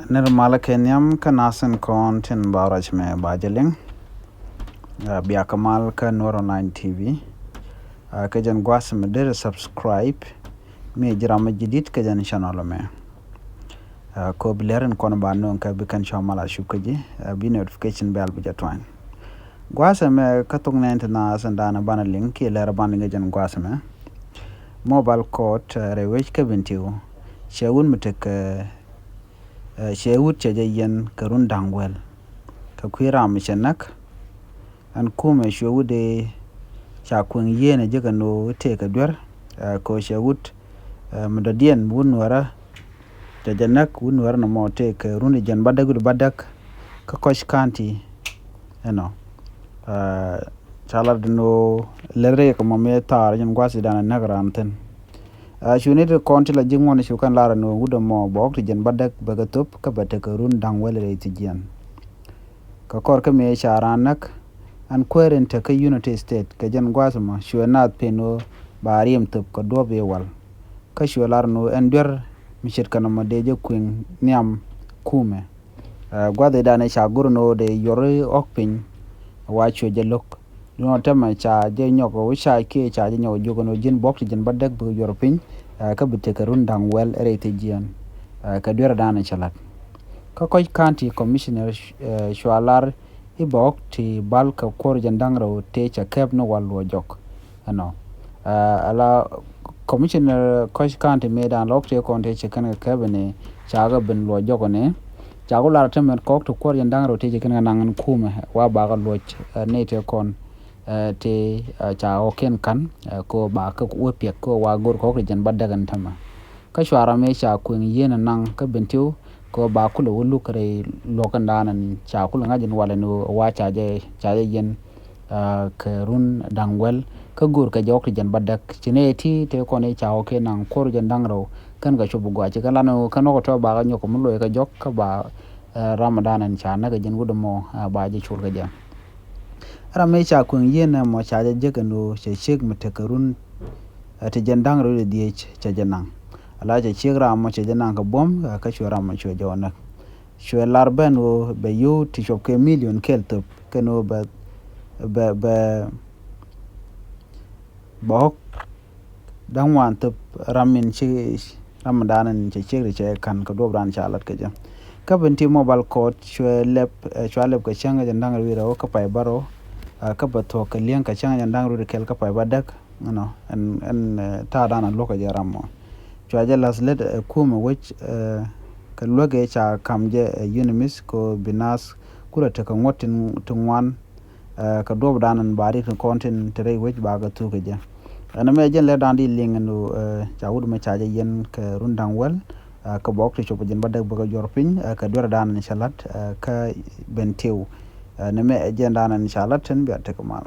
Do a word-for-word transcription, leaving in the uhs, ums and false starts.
Nir malä kɛ nhiam kä nasin kɔn tin ba ruac mɛ ba jɛ liŋ. Bia kɛ mal kä Nuer Online T V. Kä jɛn gua̱a̱th mɛ deri subscribe mi ji̱ ram mɛ ji̱ dit kä jɛn channel mɛ. Ko bi lɛr in kɔn ba nöŋ kä bi kɛn cua mal a cup kä ji̱, bi notification bell bi jɛ tuany. Gua̱a̱th mɛ kä thok nɛn ti naath in da̱a̱n banɛ liŋ kiɛ lɛr banɛ liŋ kä jɛn gua̱a̱th mɛ. Mobile court rɛy wec kä Bentiu. Cɛ wut mi tek cɛ wut cɛ jɛ yɛn kɛ run da̱ŋ wäl. Kɛ kui̱ ram cɛ näk. Ɛn kumɛ cuɛ wut dee ca kueŋ yieen ɛ jekɛ ni ɣöö tëëkɛ duer. Kɛ cɛ wut mi dɔ̱diɛn wut nuɛrä. Cɛ jɛ näk wut nuɛrä nɔmɔ tëëkɛ run i̱ jɛn bädäk wut bädäk. Kä Koch County ɛnɔ. Ca lat ni ɣöö lɛr rɛy kɛ mɔ mëë thaar jɛn gua̱th i̱ danɛ näk raan thi̱n. Cu ni ti kɔn ti la ji̱ ŋuɔ̱n cu kɛn lar ni ɣöö wut ɛmɔ bɔɔk ti jɛn bädäk bäkɛ thöp kä bɛ tekɛ run da̱ŋ wäl rɛy thi̱jiɛn. Kɛ kɔr kä mëë ca raan näk. Ɛn kuäär in tekä Unity State kɛ jɛn gua̱a̱th ɛmɔ cuɛ naath pen ɣöö ba riɛm thöp kɛ duɔ̱p i̱ wal. Kä cuɛ lar ni ɣöö ɛn duer mi ce̱tkɛ nɔmɔ dee jɛ kui̱ŋ nhiam kumɛ. Gua̱th i̱ danɛ ca go̱r ni ɣöö dee yuɔr i̱ ɣɔ̱k piny. Wa cuɛ jɛ lo̱k. Duundɛ tɛmɛ ca jɛ nyɔk wi̱c ca kiɛ ca jɛ nyɔk jiök ɛn ɣöö ji̱n buɔ̱k ti ji̱n bädäk bi yuɔr piny. Kä bi tekɛ run da̱ŋ wäl rɛy thi̱jiɛn. Kɛ duer danɛ cɛ la̱t. Kä Koch County Commissioner cua lar i̱ bɔɔk ti bal kɛ kuɔr jɛn da̱ŋ rɛw tëë cɛ kɛp ni wal luɔ jɔk. Ɛnɔ ala Commissioner Koch County mëë dan lɔk tëë kɔn tëë cɛ kɛn kɛ kɛp ni ca kɛ ben luɔ jɔk ni. Ca ku lar tɛmɛ kɔk ti kuɔr jɛn da̱ŋ rɛw tëë cɛ kɛn kɛ naŋ ɛn kumɛ wa bakɛ luɔc ni tëë kɔn. Ti ca ɣɔkiɛn ka̱n ko ba kä wä piɛk ko wa go̱r kɔk ti jɛn bädäk ɛn tɛmɛ. Kä cua ram mëë ca kueŋ yieen ɛ naŋ kä Bentiu kɛ ɣöö ba kulɛ wä luk rɛy luɔ̱k ɛn daanɛ ni ca kulɛ ŋa̱c ɛn walɛ ni ɣöö wa ca jɛ ca jɛ yieen kɛ run da̱ŋ wäl kä go̱o̱r kɛ jɔɔk ti jɛn bädäk ci nɛ ti tëë kɔn i̱ ca ɣɔkiɛn naŋ kuɔr jɛn da̱ŋ rɛw kɛn kɛ cop bi gɔaa ci kɛn lan ni ɣöö kɛn ɣɔk tɔ̱ ba kɛ nyɔk kɛ mi loc kɛ jɔk kä ba ram ɛ daanɛ ni ca näk ɛ jɛn wut ɛmɔ ba jɛ col kɛ jɛ. Ram mëë ca kueŋ yieen ɛmɔ ca jɛ jek ɛn ɣöö cɛ ciek mi tekɛ run ti jɛn da̱ŋ rɛw i̱ dhiec cɛ jɛ naŋ. Ala cɛ ciek ram mɔ cɛ jɛ naŋ kɛ buɔ̱m kä cuɛ ram mɔ cuɛ jɛ ɣä näk. Cuɛ lar ben ɣöö bɛ yio̱w ti cuɔp kɛ million kɛl thöp kɛn ɣöö bɛ bɛ bɛ bɛ ɣɔ̱k da̱ŋ wan thöp ram min ci ram mi da̱a̱n in cɛ ciek ri cɛ ka̱n kɛ duɔ̱p da̱a̱n ca lat kɛ jɛ. Kä Bentiu Mobile Court cuɛ lɛp cua lɛp kɛ cäŋ kɛ jɛ da̱ŋ rɛw i̱ rɛw kä pay bärɔw. Kä bɛ thuɔ̱k kɛ li̱eŋ kɛ cäŋ kɛ jɛ da̱ŋ rɛw i̱ kɛl kä pay bädäk. Ɛnɔ ɛn ɛn ta̱a̱ da̱a̱n a luɔ̱k kɛ jɛ ram mɔ. Cua jɛ la̱th lät ɛ kumɛ wec kɛ luäk ëë ca ka̱m jɛ ɛ UNMISS kɛ ɣöö bi naath kulɛ tekɛ ŋuɔ̱t ti ŋuan. Kɛ duɔ̱p da̱a̱n ɛn ba rik ti kɔn tin te rɛy wec ba kɛ thuk kɛ jɛ. Ɛn ɛmɛ jɛn lɛ da̱a̱n di liŋ ɛn ɣöö ca wut mɛ ca jɛ yɛn kɛ run da̱ŋ wäl. Kɛ bɔk ti cop jɛn bädäk bäkɛ juɔr piny kɛ duer da̱a̱n ɛn ca la̱t kä Bentiu. Ɛn ɛmɛ jɛn da̱a̱n ɛn ca la̱t tin bia tekɛ mal.